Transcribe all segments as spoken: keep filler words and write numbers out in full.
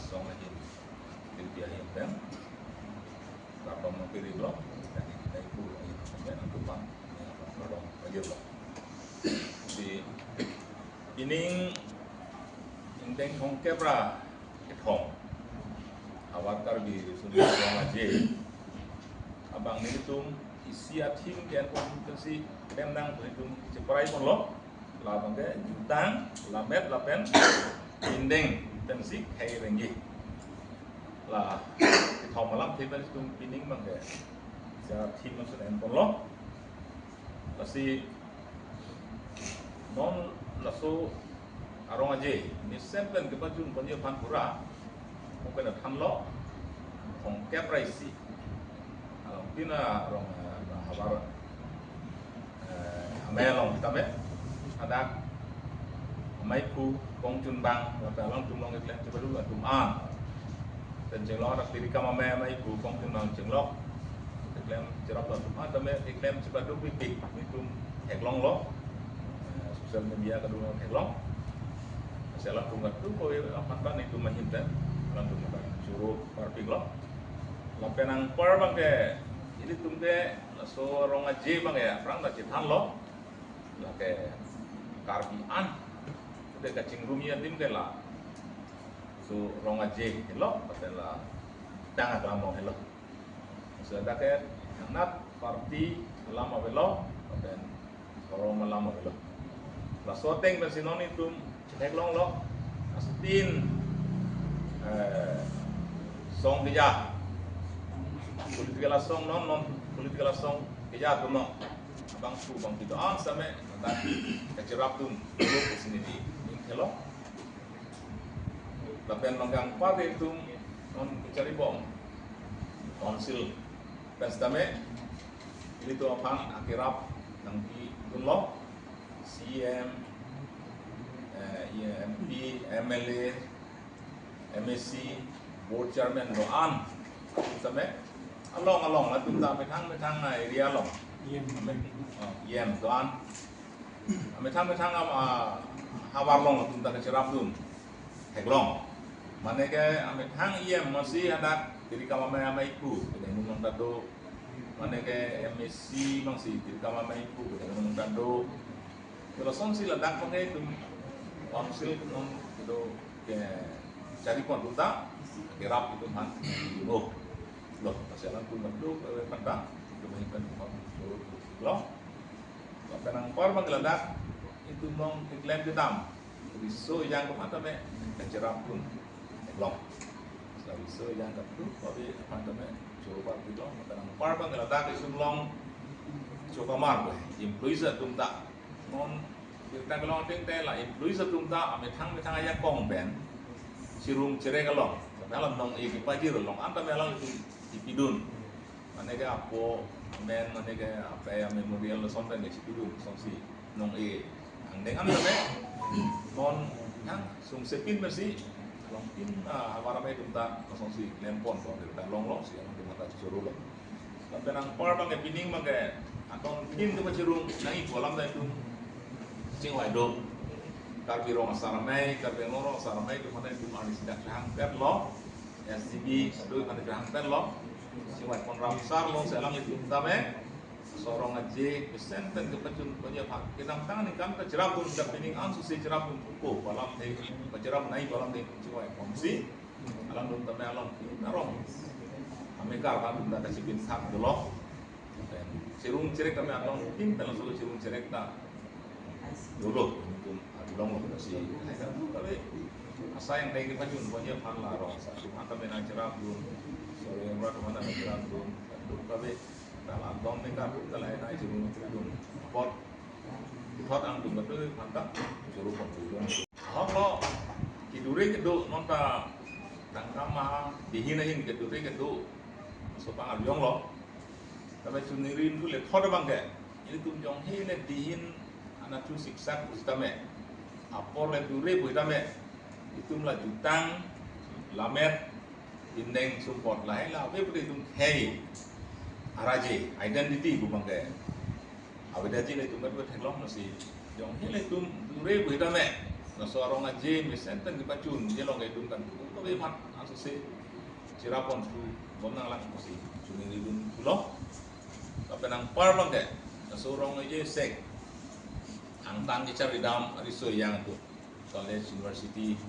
Song ahin, Tilpi ahin pen, Rabam Mapiri lo, dan ini Daipu ahin pen, Tumpang, ini apa, Rabam Pajir lo. Di pining indeng thomkep ra kethom, havar Karbi Riso Nimso Rong Aje abang nelitum isi a-theme ke-enpon pensi klem nang, nelitum cheprai ponlo. Labang ke jutang, lammet lapen indeng pensi khei rengji. La kethom alamthe pen nelitum pining abang ke isi a-theme pensi enponlo. Lasi non laso arong aje mesen pen kepajun ponji aphan pura mungkin thanlo, thomkep ra isi. Alangtum arong, eh, havar, eh, amei along tame, hadak amei aphu Kongchunbang, lapen alangtum along keklem chepadu atum an. Pen chenglok, hadak Tirikam Amei, amei aphu Kongchunbang chenglok, keklem cherap atum an tame keklem chepadu pipik, nelitum theklonglo. Eh, social media kadung theklong. Lasi alangtum kadokave aphan ta nelitum ahin pen alangtum ta choro parpiklo. Lapen anpar abang ke ilitum ke laso rong aje abang ke aphrang ta chethanlo. Lake Karbi an, de kachingrumji adim ke laso rong aje helo, lapen la tang aklam along helo. Laso dak ke thangnat party alam avelo, lapen forum alam avelo. Laso ateng pensi non nelitum chetheklonglo, aso tin, eh, asong keja, political asong, non non political asong keja atum non, abangphu abangphi do-an sitame, hadak kacherapdun, lo pusi neli ning thelo. Lapen abang ke anpar ke itum non kacharibom council pen sitame, ilitum aphan akerap nangpidunlo, C E M, eh, M P, M L A, M A C, board chairman do-an sitame, along along latum ta methang methang a-area along, E M, oh, E M do-an, methang methang a, a, havar along latum ta kacherapdun theklong. Mane ke amethang E M masi hadak Tirikam Amei, amei aphu, kedeng nung ta do. Mane ke M A C masi Tirikam Amei aphu, kedeng nung ta do. Laso asonsi ladak abang ke itum council non kedo kacharipon atum ta kerap itum aphan lo. Lo, lasi alangtum kadokave aphan ta itum ahin pen lo. Lapen anpar abang ke ladak itum along keklem kedam riso ejang aphan tame kacherapdun theklong. Lasi riso ejang kadokave aphan tame choro parpiklo. Lapen anpar abang ke ladak itum along chokamar employees atum ta, non birta kelong ateng te la employees atum ta amethang methang ajakong pen chirum cherek along, lapen along nong-e kepajir along an tame alanglitum kipidun. Mane ke apo amen, mane ke ape a-memorial lason pen kipidun, lasonsi nong-e angdeng an tame non thang sungsepin masi along tin, ah, havar amei atum ta lasonsi klempon, ko birta longlo, si alangtum ta chorolo. Lapen anpar abang ke pining abang ke atong tin tu kachirung nangji pu alam ta itum chingvai do. Karbi Rong Asar Amei, Karbi Anglong Rong Asar Amei atum aphan itum arnisi dak chehangpetlo. S G B do aphan chehangpetlo. Chingvai pon ramsarlo, si alanglitum tame laso rong aje mesen pen kepajun ponji aphan kedamtang aningkan kacherapdun, dak pining anso si cherapdun pupo pu alamthe, kacherap nangji pu alamthe chingvai ponsi alangtum tame along tin arong amekar alangtum ta kachipinthak dolo. Chirum cherek tame along tin pen laso chirum cherek ta dolo, itum along lo, lasi kadokave asai angdeng kepajun ponji aphan la rong asar atum aphan tame nangcherapdun, sore amra atum aphan nangcherapdun, kadokave ta la don ne ka atum ta la nangchirum cherek dun apot puthot alangtum kadokave aphan ta choro ponpidun. Ahok lo, kedure kedo non ta tangka ma dihin ahin kedure kedo laso abang arjong lo. Tame chuningri dun le thot abang ke, ilitum jongsi le dihin anatthu siksak pusitame, apor le dure pusitame, itum la jutang, lammet, indeng sumpot lahai la ave pute itum khei araje, identity pu abang ke. Ave daji le itum kadokave theklong, lasi jongsi le itum dure pusitame Laso arong aje mesen pen kepachunje along ke dun kan tu. Kave mat asose cherap pon thu bom nanglang pusi chuningri dun pulo. Lapen anparlo ke laso arong aje sek angtan kecharli dam ariso yang tu. College, university,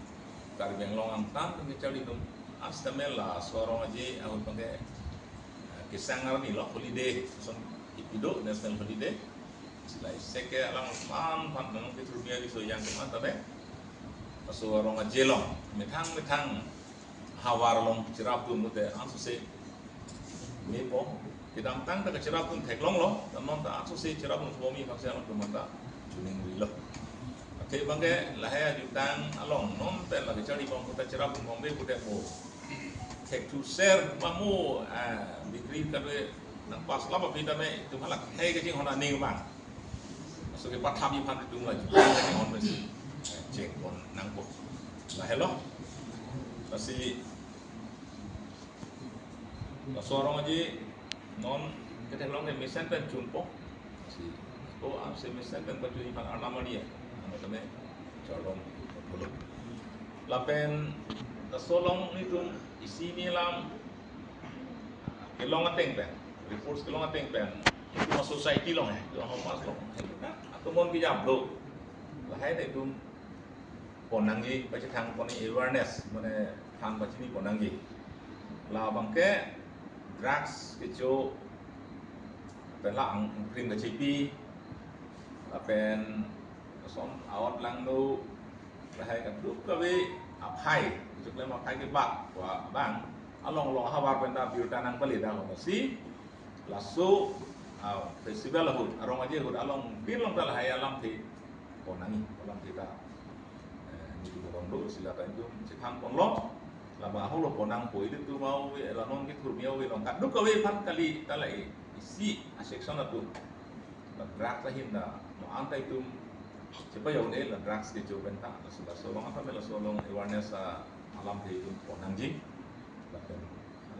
Karbi Anglong angtan kecharli dam. Astamel laso arong aje ahut abangke, eh, kesang arni lo holiday, son ipi do national holiday. Sila sek ke alang man pan nang kethurmi ariso yang ke mata be. Laso arong aje along methang methang havar along cherap dun mute asose mepo. Kedamtang ta kacherap dun theklong lo, ta non ta asose cherap dun kebomi bangsi along tu mata chuningrilo. Athe abangke lahai ajutang along non pen la kecharli bom ta cherap dun bombe pute po. Thek thu ser mamu, ah, degree kadoi nangpass lap aphi tame itum halahei kachinghon aning abang. Laso kepathapji aphan itum la jutang kachinghon mesi, eh, cheng pon nangpo. Lahelo. Lasi laso arong aje non ketheklong ke mesen pen chunpo. Lasi ko amse mesen pen pachunji aphan arnam ani ya. Ano tame chardom pulo. Lapen laso along nelitum isi ne alam kelong ateng pen, reports kelong ateng pen, itum a-society along he, itum a-homas along he, atomon kejap do. Lahai nelitum pon nangji, pachethang pon awareness, mane than pachini pon nangji. Labangke drugs kecho pen la ang, angkrim kachepi, lapen son aot langno, lahai kadokave aphai, kecho klem aphai kebak abang along along havar pen ta birta nangpale ta lasi laso, ah, festival ahut, arong aje ahut along bin along ta lahai alamthe pon nangji, alamthe ta, eh, nelitum arong do, sila ta itum chethan ponlo. Laba holo pon nangpo, ilitum ave, la non kethurmi ave along kadokave aphan kali ta la isi a-section atum la drugs ahin ta, no anta itum chepajok ne la drugs kecho pen ta, laso laso along anta me laso along awareness, ah, alamthe itum pon nangji. Lapen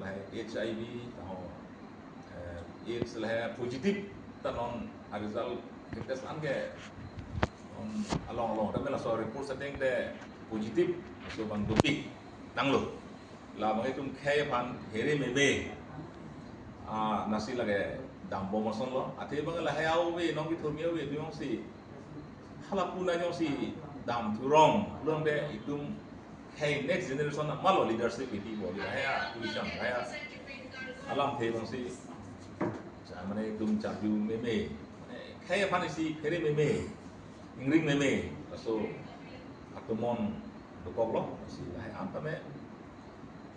lahai H I V taho, eh, AIDS lahai positive ta non a-result test an ke non along along tame laso report setting te positive, laso abang dopik tanglo. Labang itum khei aphan phere meme, ah, nasi lake dambom asonlo. Athe abang lahai ave, non kethurmi ave, itum jongsi hala puna jongsi dam thurong, longde itum khei next generation na malo leadership iti bo, lahai a-position, lahai alamthe jongsi, cha, mane itum charju meme, mane khei aphan isi phere meme, ingring meme, laso atomon dokoklo, si lahai anta me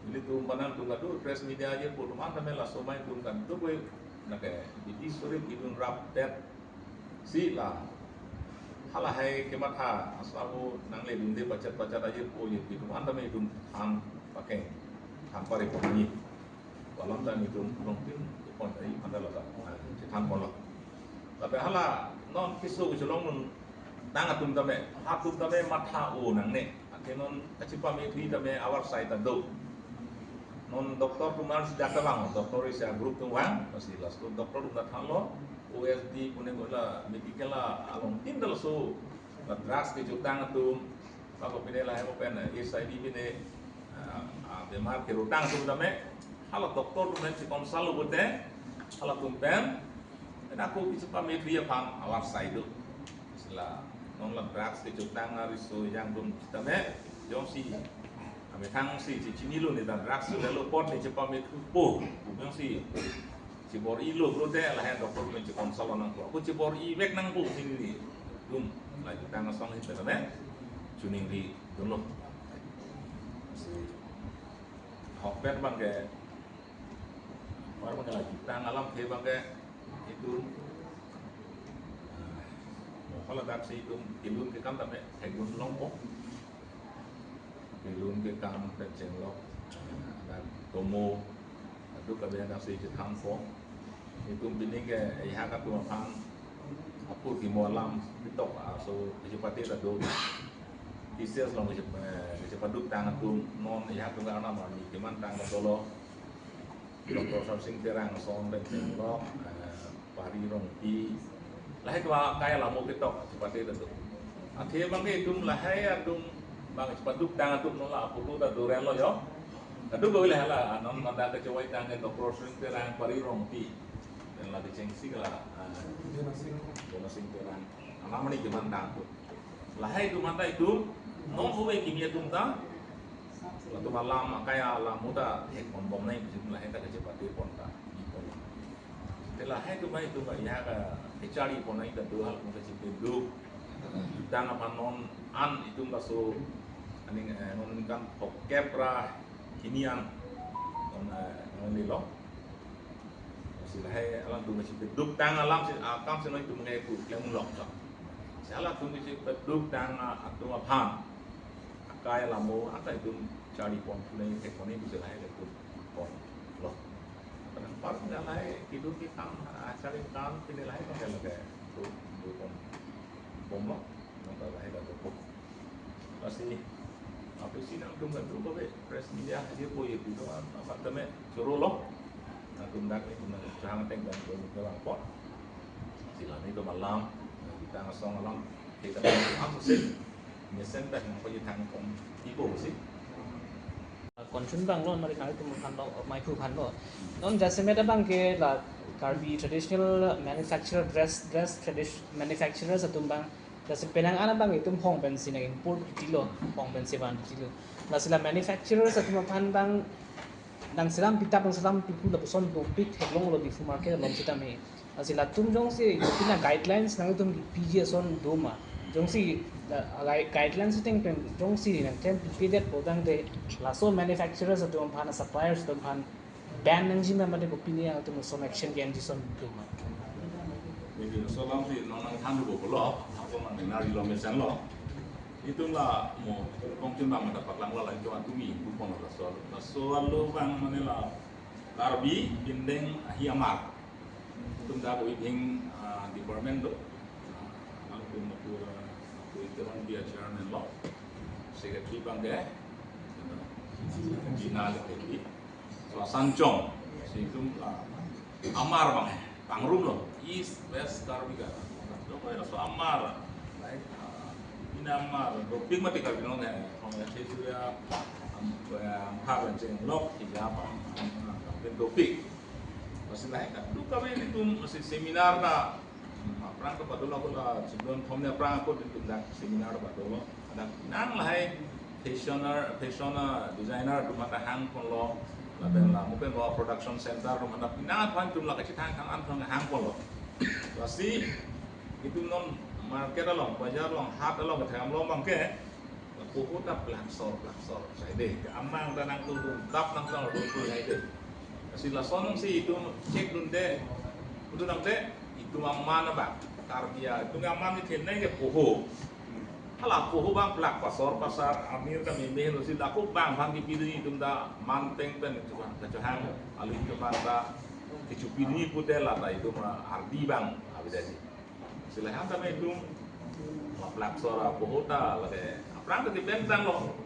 ilitum panang tum kadu press media aje pu atum anta me laso mai tum kadu koi nake bidi suri idun rap tet si la halahai kematha asabo nangle dunde pachat pachat aje pu aje itum anta me itum than pakeng than pare pon ni. Alam ta nelitum longtin pon tadi anta lo ta, ah, chethan ponlo. Tapi hala non keso kechelong nun tang atum tame, ha atum tame matha o nangne. Athe non kachepame thu tame avarsai ta do. Non doctor atum an si data lang, doctor isi a-group atum vang, lasi last atum doctor atum ta thanlo, O S D pune ko la medical along tin ta laso, la drugs kechotang atum, bako pine lahai mo pen, H I V pine, ah, ah, bemar kerotang atum tame, hala doctor atum pen si consult lo pute, hala atum pen, pen ako kachepame thu aphan avarsai do. Sila non la drugs kechotang ariso yang atum tame, jongsi amethang si chechinilo ne ta drugs lelo apot ne chepame thupo, jongsi chebor-ilo pulote lahai doctor pen che-consult nangpo. Ako chebor-ivek nangpo si nelitum la jutang asong hin pen tame chuningri dunlo. Si ahokpet abangke, apar abangke la jutang alamthe abangke itum, ah, mo hala dak si itum kelun kekam tame theklong longpo. Kelun kekam pen chenglok, ah, dak tomo, kadokave dak si chethanpo. Itum pini ke ihak atum aphan apor kimo alam ketok, ah, so kechepate ta do. T C S along keche-, eh, kechepaduk tang atum non ihak atum arnam arni keman tang ta dolo. Doctor Sarsing Terang ason pen chenglok, eh, Pari Rongpi. Lahai kewa kaya lamo ketok kechepate ta do. Athe abang ke itum lahai atum abang chepaduk tang atum non la aphulo ta doren lo jo. Kaduk ko lahai la non manda kechevai tang ke Doctor Sring Terang, Pari Rongpi. Lapen la kechengsi ke la, ah, Jana Sing. Jana Sing Terang. Anam mani keman tang atum. Lahai atum anta itum non ove kimi atum ta. Latum alam akai alam muda hek pon bom nai, itum lahai ta kechepate pon ta. Te lahai atum itum ya ka kechari pon nai ta do hal pon kechepeduk. Tang aphan non an itum laso aning, eh, non kan thok kep ra hini an non, eh, non ni lo. Si lahai alangtum kechepeduk tang alam si akam si non itum ke pu klem lok chok. Si alangtum kechepeduk tang atum aphan akai alam mo anta itum chari pon pu nai thek pon nai pu si lahai atum pon lo. Kadang par lahai kedo kekam, ah, chari kam pine lahai pon ke lake tu tu pon bom lo. Nang ta lahai atum pon. Lasi, apa si nangtum kan tu kabe press media haji po ye tu kan apa teme choro lo. Nangtum dak ni tum nang chang teng dan tu ke bang po. Sila ni tu malam, kita ngasong alam, kita apa sih? Mesen dah yang pergi tangkong ipo sih. Konchun bang lo, mari kami tum kan lo, mai khu kan lo. Non jasemet abang ke la Karbi traditional manufacturer dress, dress tradition manufacturers atum bang. Jasemet penang an abang itum hong pensi nang import kiti lo, hong pensi van kiti lo. Lasi la manufacturers atum aphan bang nang selam pitap nang selam pipu lapuson dopik theklong lo Diphu market along sitame. Lasi latum jongsi itum pina guidelines nangtum kipiji ason do ma. Jongsi, ah, gui-, guidelines ateng pen jongsi nangtum pipedet po tangte laso manufacturers atum aphan, suppliers atum aphan ban nangji ma mate kopine atum ason action ke-enji ason do ma. Maybe so lam si non nangthan do pulo, ako man nari lo mesen lo. Itum la mo kongchun bang mata paklang lo la itum atum itum pon laso. Laso alo bang mane la Karbi bindeng ahi amar. Itum dak Weaving, ah, department do. Ah, alangtum atur, ah, atur iteron dia chairman lo. Secretary bang ke. Gina le ke. So asan chong. Si itum, ah, amar bang. Pangrum lo. East West Karbi ka. So ko so amar. Like, ah, ina amar. Dopik mati Karbi Anglong he. Kong ya chesu ya. Am, am, ha ben cheng lok. Iya bang. Am, am, ben dopik. Lasi lahai kaduk kami itum lasi seminar ta, hmm, aphrang ta padolo ako la chibon thom ne aphrang ako itum dak seminar ta padolo. Ada nang lahai fashioner, fashion, ah, designer atum anta hang pon lo. Lapen la mungkin lo production center atum anta pinang aphan itum la kachethang thang an thang hang pon lo. Lasi itum non market along, bazar along, hat along, kethang along bang ke. Lapu ahut ta plak sor, plak sor. Sai de, amang ta nangtum dap nangtum dap sai de. Lasi lason si itum check dunde, udah nangte, itum aman abang. Karbi atum aman ni thene ke poho. Hala poho bang plak pasor pasar, amir kami meh lo si laku bang bang di pidun itum ta man peng pen kechohang, kechohang, alu itum ta kecho pidun pute la ta itum ardi bang, abis aja. Si lahai an tame itum, plak sor poho ta lake aphrang ta depend tang lo.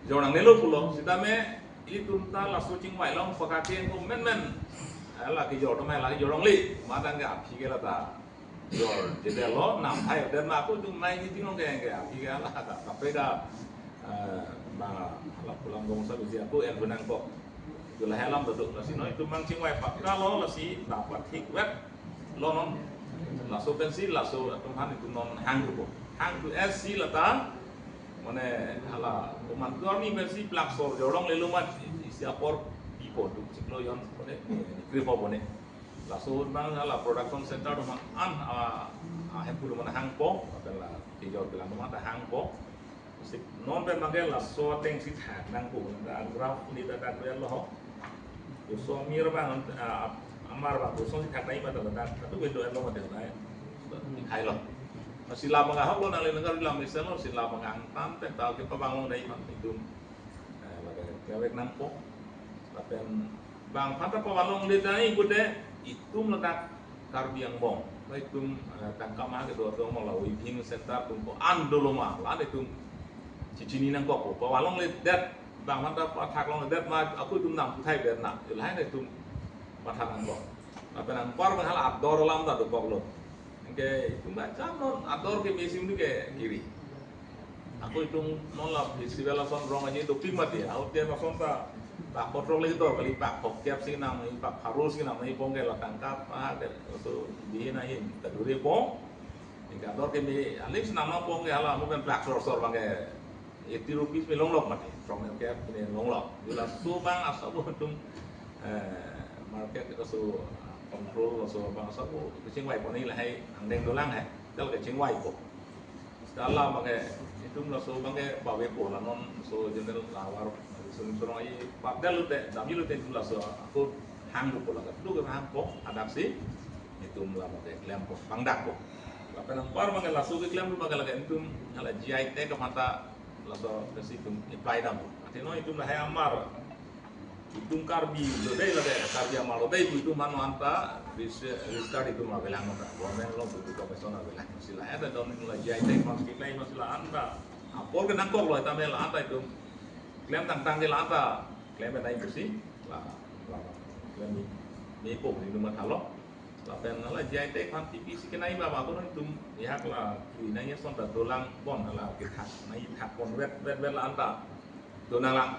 Jor nangnelo pulo, sitame itum ta laso chingvai long pakake ko menmen. Ala kejor tame la kejor longle, matang ke aphi ke la ta. Jor, jadi lo, nam hai, dan aku itum mai ni tingong ke, ke aphi ke la ta, kape ta, eh, ma, la pulang gong sa bisi aku, en benang kok. Itu lahai alam betul, lasi non itum mang chingvai pakka lo, lasi dapat hik wet, lo non. Laso pensi, laso atum han itum non hang dupo. Hang tu es si la ta, mane hala, komantu arni pensi plak sor jorong lelo mat, isi apor pipo duk chiklo yon, mane, kripo bone. Laso bang hala production center do man an, a, a, hemphu do man hangpo, apela, tijor pelang do man ta hangpo. Si non pen bang ke laso ateng si thak nangpo, ta graph ni ta ta kre lo ho. Koson amir bang, ah, amar bang, koson si thak nai ma ta ta, ta tu window lo ma ta nai. Hai lo. Si la bang ahok lo nang le nang la mesen lo, si la bang angtan pen ta ke pabang lo nai ma itum. Eh, lake kevek nangpo. Lapen bang aphan ta pavang longle tangte, itum ladak Karbi angbong. Ba itum, eh, tangka ma kedo atum la weaving center atum ko an dolo ma, la itum chichini nangkok ko. Pavang longledet, bang aphan ta pathak longledet ma, ako itum nangputhai bet na. Lahai itum pathak nangkok. Lapen anpar bang hala ador alam ta dokok lo. Anke itum kacharli non ador keme isi atum ke kiri. Ako itum non la festival ason rong aje dopik mati. Ahut dia lason ta pak phongo throk le dor kali, pak phongo kep si nang, pak pharo si nang, pong ke la tangka pa ke so di na hin ta duri pong. Anke ador keme aling si nang pong ke hala mo pen pak sor sor abang ke eighty rupees me longlok mati, from market me longlok. Di laso abang asap atum, eh, market ke so control, laso abang asap kachingvai pon lahai angdeng dolang hai. Tel kachingvai po. Setelah abang ke itum laso abang ke bawe po la non so general lawar sun surong ai pap del te dam ilu te itum laso ako hang po la ka duk hang po adak si itum la abang ke klem po pangdak po. Lapen anpar abang ke laso keklem abang ke lake itum hala G I tag aphan ta laso ke si itum apply dam. Athe non itum lahai amar. Itum Karbi lo dei lake, Karbi amar lo dei, itum mano anta ris-, restart itum avelang ta. Government along itum commission avelang. Si la ada don la G I tag aphan si klem si la anta. Apor ke nangkok lo ta me la anta itum klem tangtang ke la anta. Klem ta itum si la, la, klem ni, ni po ni numa thalo. Lapen hala G I tag aphan T P C kenai ba ba kono itum ihak la kiri nai ason ta dolang bon hala kethak nai thak bon vet vet vet la anta donang lang.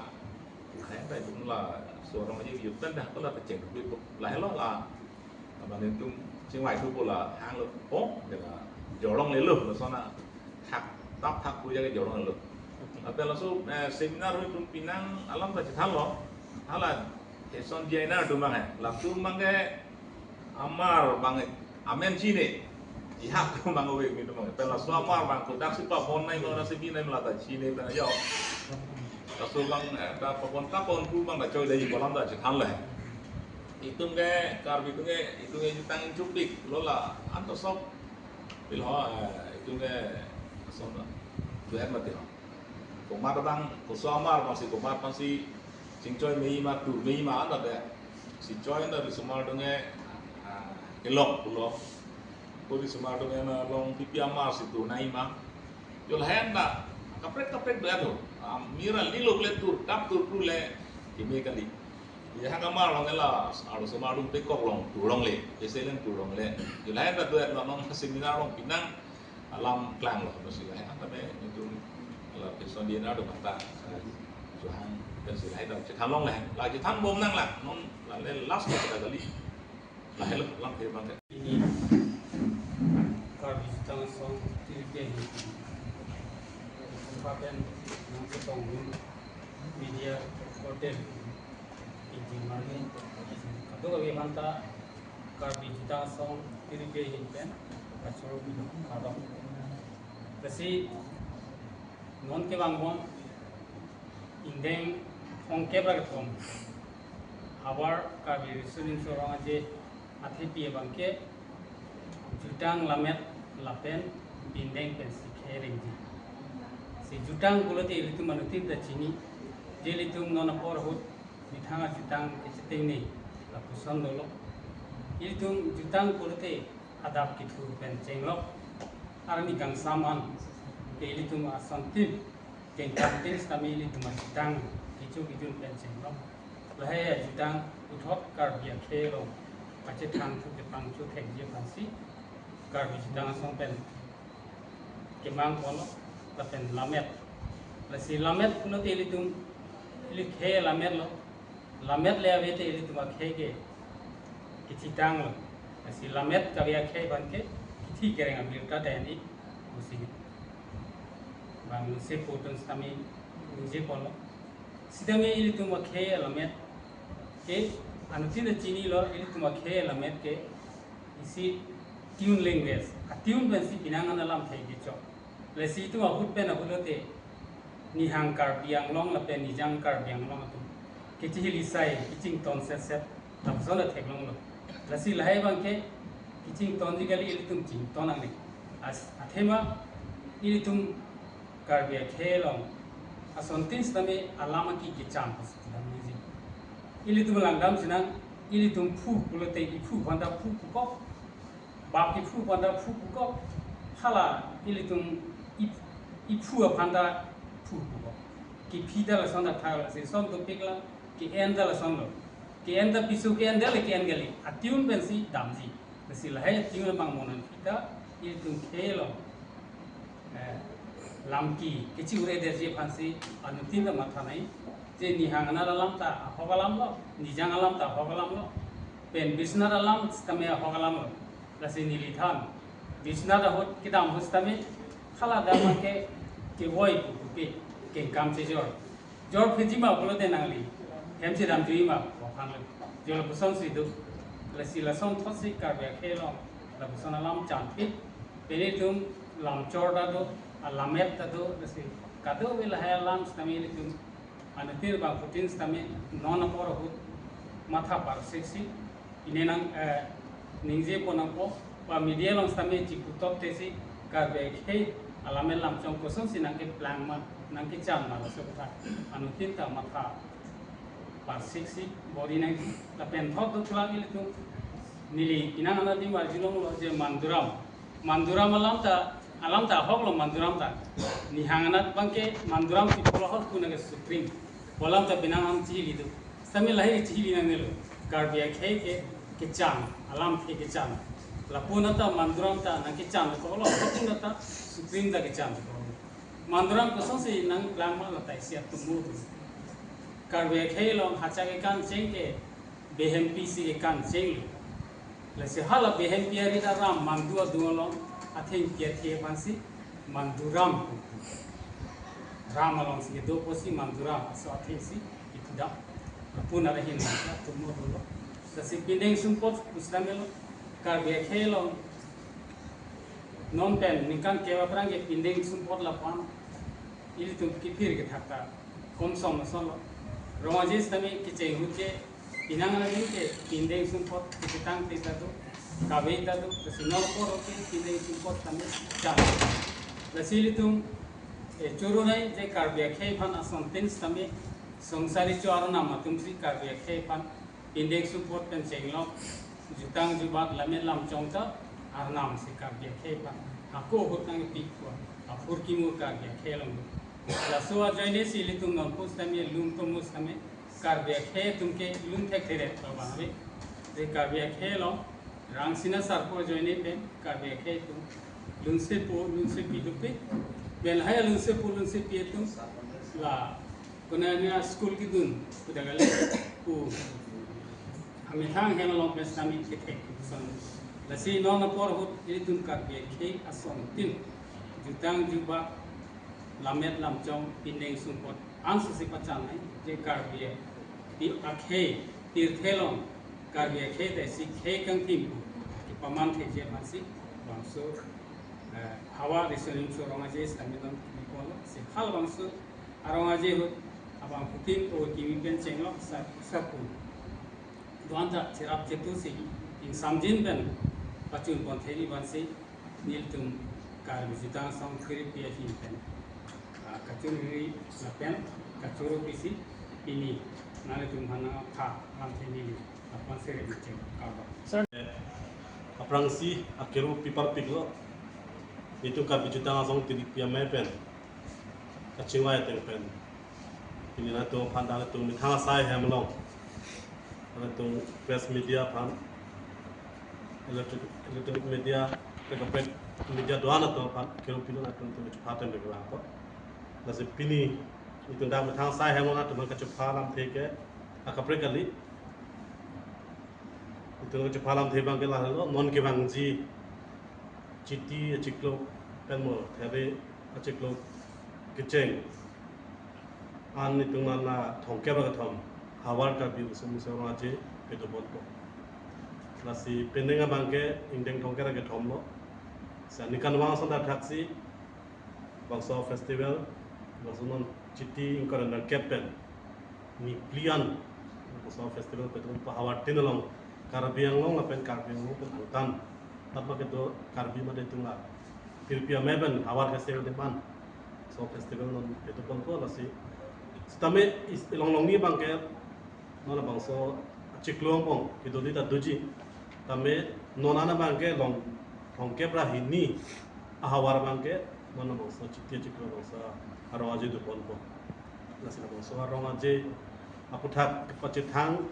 Hai ta itum laso arong aje yut pen dak ko la kecheng duk ko. Lahelo la. Abang itum chingvai thu po la hanglo po de la jorong lelo lason a thak tap thak puja ke jorong lelo. Lapen laso, eh, seminar itum pinang alam ta chethanlo. Hala Hesson G I nar atum abang hai. Latum abang ke amar abang amen chine. Ihak atum abang ove mi atum abang. Pen laso amar abang kodak si pabon nai, kodak si bi nai, la ta chine pen yo. Laso abang, eh, ta pabon ta pon pu abang ta choi dei kolam ta chethan le. Itum ke Karbi itum ke, itum ke jutang chupik lo la anta sok. Pilo, eh, itum ke ason ta. Duet mati ho. Komat abang, koso amar abang si komat abang si chingchoi mei ma, tur mei ma anta de. Si choi anta risomar atum ke, ah, kelok pulo. Ko risomar atum ke na long pipi amar si tur nai ma. Yo lahen ta kaprek kaprek do ato. Ah, mira lilo kle tur, tap tur pu le keme kali. Ihak amar along ke la, arisomar atum pekok long tur longle, ese len tur longle. Yo lahen ta do ato non seminar along pinang alam klanglo, no si lahai anta me itum la Hesson G I nar atum anta, eh, Johang pen si lahai ta chethan longle, la chethan bom nang la, non la le last ko ta kali. Lahelo lam ke abang ke. Ini Karbi Jutang Asong tirke hi. Sumpah pen nang ketong media reporter. Injin marli. Kadokave aphanta Karbi Jutang Asong tirke ahin pen kachoro kardom. Lasi non kevang bom ingdeng thomkep ra kethom havar Karbi Riso Nimso Rong Aje athepi abang ke jutang lammet lapen pindeng pensi khei rengji. Si jutang pulote ilitum anuttin ta chini, je ilitum non apor ahut methang ajutang kecheteng ne lapuson dolo. Ilitum jutang pulote adap kethu pen chenglok, arni kangsam an ke ilitum asontin kengkam tin sitame ilitum ajutang kecho kejun pen chenglok. Lahai ajutang puthot Karbi akhei along pachethang thu kepangcho thekji aphansi Karbi Jutang Asong pen kemang ponlo, lapen lammet. Lasi lammet pulote ilitum, ili khei lammet lo. Lammet le ave te ilitum akhei ke kechitanglo. Lasi lammet kave akhei abang ke kethi kereng abirta ta ini pusi. Bang se putun sitame ningje ponlo. Sitame ilitum akhei lammet ke anuttin ta chinilo, ilitum akhei lammet ke isi tune language. A tune pensi pinang an alam thai kechok. Lasi itum ahut pen ahut lote Nihang Karbi Anglong lapen Nijang Karbi Anglong atum kechihil isai kechington setset lapuson ta theklonglo. Lasi lahai abang ke kechingtonji kali, ilitum chington nangne. As-, athema ilitum Karbi akhei along asontin sitame alam aki kecham pas lam niji. Ilitum langdam sinang, ilitum phu pulote iphu aphanta phu pukok, bap kephu aphanta phu pukok, hala ilitum ip-, iphu aphanta phu pukok. Kephi ta lason ta thak, lasi son dopik la, ke-en ta lasonlo. Ke-en ta piso ke-en ta le ke-en kali. A tune pensi damji. Lasi lahai a tune abang monan kita Ilitum khei along, eh, lamki kechiure derji aphansi anuttin ta matha nai. Je nihang anat alam ta ahok alam lo, nijang alam ta ahok alam lo, pen Biswanath alam sitame ahok alam lo. Lasi nelithan Biswanath ahut kedam ahut sitame hala dam ke kevoi pu pu pe kengkam chejor. Jor phiji ma pulote nangli hem chedam jui ma, bokhang le. Jo lapusonsi do. Lasi lason thotsi Karbi akhei along lapuson alam chan pit. Pen ilitum lamchor ta do, alamet ta do, lasi kadokave lahai alam sitame ilitum anuttin bangphutin sitame non apor ahut matha parseksi, ine nang, eh, ningje pon nangpo, ba media along sitame chipu tokte si Karbi akhei alamet lamchong kosonsi nangkeplang ma, nangkechan ma, laso aphuthak anuttin ta matha parseksi bor-i nangji. Lapen thot do thulang ilitum, neli inang anat adim arjulonglo je Manduram. Manduram alam ta, alam ta ahok lo Manduram ta. Nihang anat abangke Manduram si pulo ahok kuna ke Supreme. Pu alam ta penang an chihili do. Sitame lahai chihili nangnelo. Karbi akhei ke kechan, alamthe kechan. Lapu anat ta Manduram ta nangkechan ko lo, lapu anat ta Supreme ta kechan ko lo. Manduram kosonsi nangplang ma lata isi atomo do. Karbi akhei along hacha kekan cheng ke behempi si kekan cheng lo. Lasi hala behempi arit aram Mandu adung along athengpi athe aphansi Manduram pu. Ram alongsi kedo pusi Manduram aso athengsi ithudam. Lapu anat ahin atomo dolo. Lasi pindeng sumpot pu sitame lo, Karbi akhei along non pen ningkan kep aphrang ke pindeng sumpot lapu-an ilitum kephir kethak ta komsom ason lo. Rong Aje sitame kecheng ahut ke inang anat adim ke pindeng sumpot kachetang te ta do, kave ta do, lasi non apor ke pindeng sumpot sitame chan. Lasi ilitum, eh, choro nai je Karbi akhei aphan asontin sitame songsari cho arnam atumsi Karbi akhei aphan pindeng sumpot pen chenglok, jutang jubat, lamet lamchong ta arnam si Karbi akhei aphan ako ahut nangpi pu aphurkimo Karbi akhei along do. Laso ajoine si ilitum nonpu sitame lum tomo sitame Karbi akhei atum ke lum thekthe ret lo bang ave. Je Karbi akhei along Rangsina Sarpo ajoine pen Karbi akhei atum lunsepo lunsepi dopik. Pen lahai lunsepo lunsepi atum la konane school kedun pu dak ale pu amethang hem along pen sitame kethek son. Lasi non apor ahut ilitum Karbi akhei asontin jutang jubat, lamet lamchong, pindeng sumpot ansose pachan nai je Karbi akhei tirthe along Karbi akhei ta isi khei kangthim pu kepaman thekthe aphansi bangso, eh, havar riso nimso Rong Aje sitame non kimi pon lo, si halabangso arong aje ahut abangphutin o kimi pen chenglok sa, sapu do-an ta cherap chetu si ingsamjin pen pachun pon theri aphansi nelitum Karbi Jutang Asong Tiripi ahin pen, ah, kachunri lapen kachoro pisi pini nanglitum aphan nangtha lamthe neli aphan sere bicheng karbak. Sir. Aphrangsi akero piparpiklo. Nelitum Karbi Jutang Asong Tiripi amei pen kachingvai ateng pen pini nangtum aphan, nangtum methang asai hem along, nangtum press media aphan, electronic, electronic media, kaprek media do-an atum aphan kero pilo, nangtum tum chupha tem bek lang ko. Lasi pini itum dak methang asai hem along nangtum aphan kachupha lamthe ke akaprek kali. Itum kachupha lamthe abang ke lahelo, non kevangji Chiti achiklo pen mo There achiklo kecheng an itum nana thomkep ra kethom havar Karbi Riso Nimso Rong Aje kedo ponpo. Lasi penang abang ke ingdeng thomkep ra kethom lo. Sa ningkan vang ason ta thaksi bangso festival, bangso non Chiti ingkoi ra nerkep pen niphli an bangso festival kedo ponpo havartin along, Karbi Anglong lapen Karbi Anglong pen angtan, tatma kedo Karbi mate itum la Tiripi amei pen havar festival de man, so festival non kedo ponpo. Lasi sitame is, ilong longni abang ke non labangso achiklo angbong kedo di ta doji. Tame non an abang ke long thomkep ra hini ahavar abang ke non labangso Chiti achiklo bangso arong aje do ponpo. Lasi labangso arong aje aphuthak kepachethang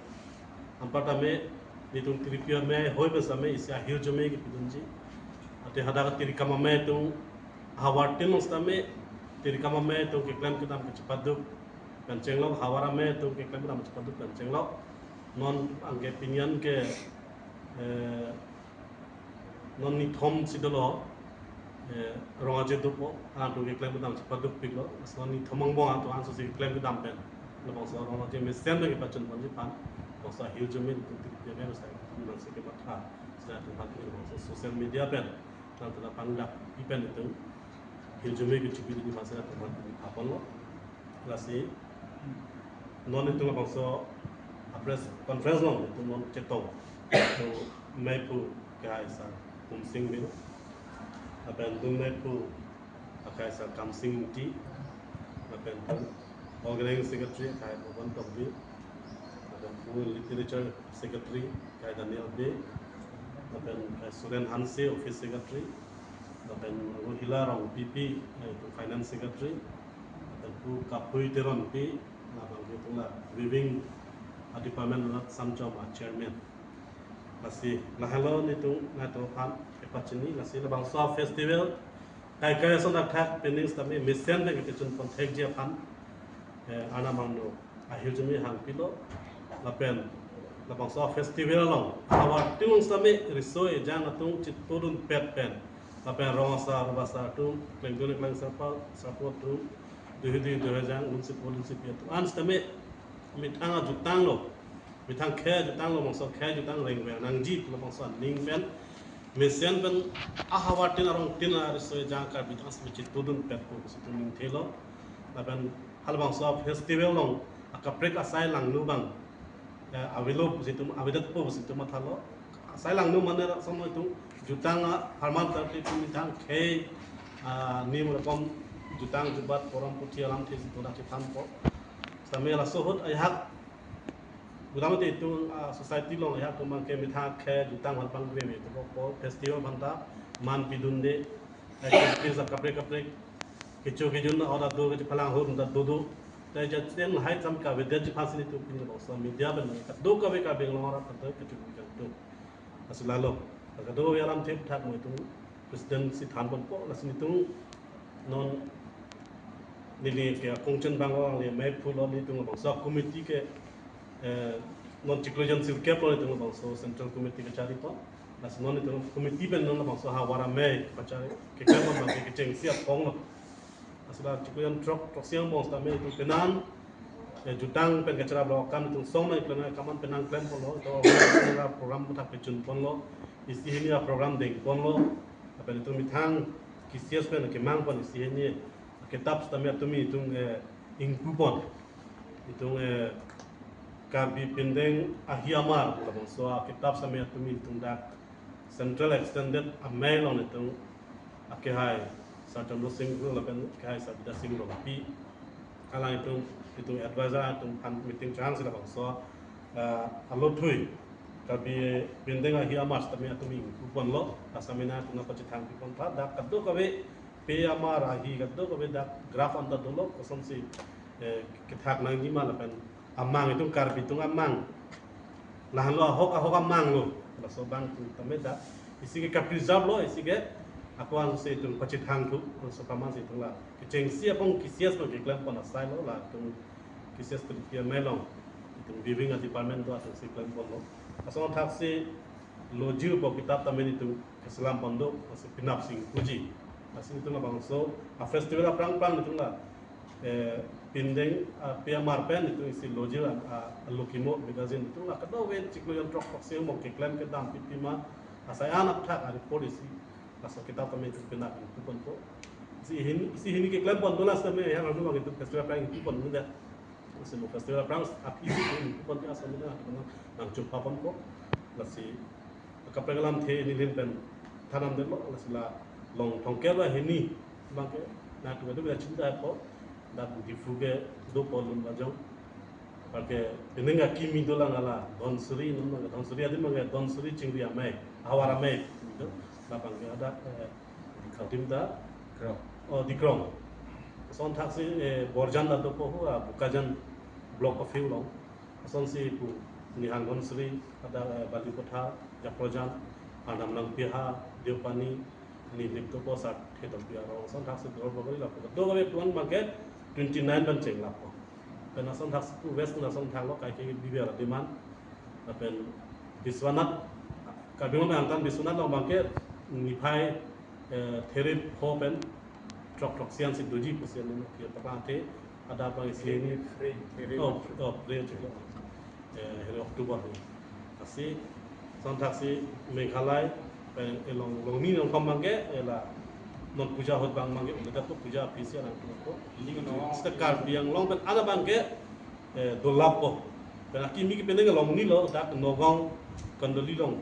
anparta me nelitum Tiripi amei hoi besa me isi ahirjume kepidunji. Te hadak Tirikam Amei atum ahavar tin along sitame, Tirikam Amei atum keklem kedam kachepaduk pen chenglok, havar amei atum keklem kedam kachepaduk pen chenglok. Non anke pini an ke, eh, non nithom si dolo, eh, Rong Aje dopo, alangtum keklem kedam chepadukpiklo. Laso non nithom angbong atum anso si keklem kedam pen labangso Rong Aje mesen pen kepachun ponji aphan, labangso ahirjume atum Tirikam Amei mesen atum nangsi kematha, sila atum aphan labangso social media pen, nangtum aphan dak ipen itum ahirjume kechibi dini masa atum aphan pini aphanlo. Lasi non itum labangso a press conference along itum non chetong. Itum meiphu akehai Sar Pumsing Bey, lapen itum meiphu akehai Sar Kamsing Ingti, lapen itum organizing secretary akehai Bhavan Tokbi, lapen itum literature secretary akehai Daniel Bey, lapen akehai Suren Hanse office secretary, lapen Rohila Rongpipi, eh, itum finance secretary, lapen pu Kapui Teronpi, labang itum la weaving, ah, department arat Samchom, ah, chairman. Lasi lahelo nelitum, nangtum aphan kepachini, lasi labangso festival kaikai ason athak pening sitame mesen pen kepachun pon thekji aphan, eh, Arnam angno ahirjume hangpilo. Lapen labangso festival along ahavar tin along sitame riso ejang atum chitudunpet pen, lapen rong asar, rong asar atum, klengdun kleng sarpo, sarpo atum, duhi duhi duhi jang, lunsi po lunsi pi atum an sitame methang ajutanglo, methang khei ajutanglo, labangso khei ajutang rengver nangji pu labangso aning pen, mesen pen ahavar tin arong tin ariso ejang Karbi atum sitame chitudunpetpo pusi itum ningthelo. Lapen halabangso festival along akaprek asai langno abang, eh, avelo pusi itum, avedetpo pusi itum mathalo. Asai langno mane lason itum jutang apharman ta itum methang khei, ah, nim rokom jutang jubat porom puthi alamthe si itum dak chethanpo. Sitame laso ahut ajahak, budam te itum, ah, society along ajahak atum abangke methang khei jutang aphan pangveme itum ko festival aphan ta man pidunde, activities akaprek kaprek, kecho kejun order do, kachephalang ahut ta dodo. Te jaten hai kam kavedetji aphansi nelitum pini labangso media pen kadokave Karbi Anglong arat aphan ta kecho kejun do. Lasi lalo, kadokave alamthe aphuthak mo itum president si than ponpo, lasi nelitum non neli ke akongchen abang along le meiphulo, nelitum labangso committee ke, eh, non chiklo jon sirkep lo nelitum labangso central committee kachari pon. Lasi non nelitum committee pen non labangso ahavar amei pachari keklem pon abangke kechengsi aphonglo. Lasi la chiklo jon throk, throksi angbong sitame itum penang, eh, jutang pen kacharap lo, kam itum song nangklem, kam an penang klem ponlo, to program aphuthak pachun ponlo, isi hini aprogram deng ponlo, lapen itum methang KCS pen kemang pon isi hini akitap sitame itum, itum, eh, ingpu pon. Itum, eh, Karbi Pindeng Ahi Amar labangso akitap sitame itum, itum dak Central Extended Amei along itum akehai Sar Chandra Sing Kro lapen akehai Sar Bidya Sing Rongpi, alang itum, itum advisor atum aphan meeting chang si labangso, eh, alothui Karbi Pindeng Ahi Amar sitame itum ingpu ponlo, asam ina itum nangpachethangpi pon tha, dak kadokave pe amar ahi kadokave dak graph anta dolo, kosonsi, eh, kethak nangji ma lapen amang itum Karbi atum amang, lahenlo ahok ahok amang lo. Laso abang itum tame dak isi ke ka-preserve lo, isi ke ako-an si itum pachethang thu, laso kaman si itum la kechengsi apong KCS pen keklem pon asai lo, latum KCS Tirikam Amei along itum weaving a-department do atum si klem ponlo. Laso athak si Lojir pu kitap tame nelitum keselam pon do, lasi penap si ingpuji. Lasi nelitum labangso a-festival aphrang aphrang nelitum la, eh, Pindeng, ah, pe amar pen nelitum isi Lojir a, a, Alokimo magazine nelitum la kadokave chiklo jon throk throksi angbong keklem kedam pipi ma asai an aphuthak a-report isi laso kitap tame nelitum penap ingpu ponpo. Isi hini, isi hini keklem pon do, lasi tame yang anu bang itum festival aphrang ingpu pon do. Lasi mo festival aphrang aphi si ingpu pon ke asam ina nang, nangchupha ponpo. Lasi kaprek alamthe neli ahin pen than-an detlo, lasi la Longthong ke ba hini abangke nangtum kedo bela chinta po, dak Diphu kedo po Lumbajong. Anke pining akimi dolang ala Dhansiri, non abangke Dhansiri adim abangke Dhansiri Chingri Amei, Ahavar Amei do. Labangke ada, eh, Dikrong. Adim ta? Dikrong. Oh, Dikrong. Lason athak si, eh, Borjan ta dopo hu, ah, Bokajan block office along. Lasonsi pu Nihang Dhansiri, ada, eh, Balipathar, Japrojan, Arnam Langpiha, Deopani, Nilip to po sak thetok biar rong ason thaksi dor bagori lapu. Dor bagori tuan bangke twenty nine ban cheng lapu. Pen ason thaksi pu West na ason thak lo kai ke bibiar demand. Lapen Biswanath, Karbi Anglong angtan Biswanath along bangke niphai eh, therip ho pen throk throk sian si doji pusi an ke paklang the ada pang isi ini. Therip, therip. Oh, oh, therip. Eh, hari October ni. Lasi ason thaksi Meghalaya pen along Longni along pam bangke, eh, la non puja ahut bang bangke, udah tu puja official ang tu. Ini kan Seta Karbi Anglong pen ada bangke, eh, dolap po. Pen akimi ke penang Longni lo, dak Nagaon Kondoli along.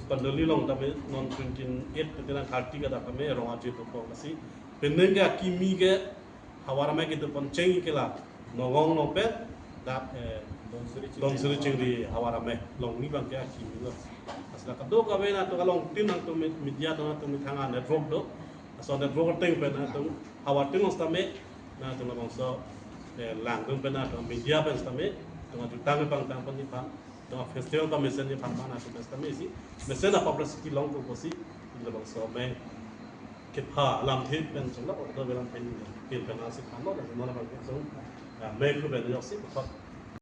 Kondoli along tame non twenty eight, twenty nine, thirty kada kami rong aje to po lasi. Penang ke akimi ke havar amei kedo pon cheng ke la Nagaon along pen dak, eh, Donsuri Chingri. Donsuri Chingri havar amei Longni bangke akimi lo. Asla kadokave nangtum along tin nangtum me-, media atum nangtum methang a-network do. Ason network ateng pen nangtum havar tin along sitame nangtum labangso, eh, langdun pen nangtum media pen sitame nangtum jutang pangtang pon ni pan. To festival pamesen ni phan mana so best kami si. Mesen a publicity long ko si. Labangso amei kepha alam thip pen chenglo, do belam pen ni. Pin pen asi phan lo, mana bang so. Amei ko pen yok si, ko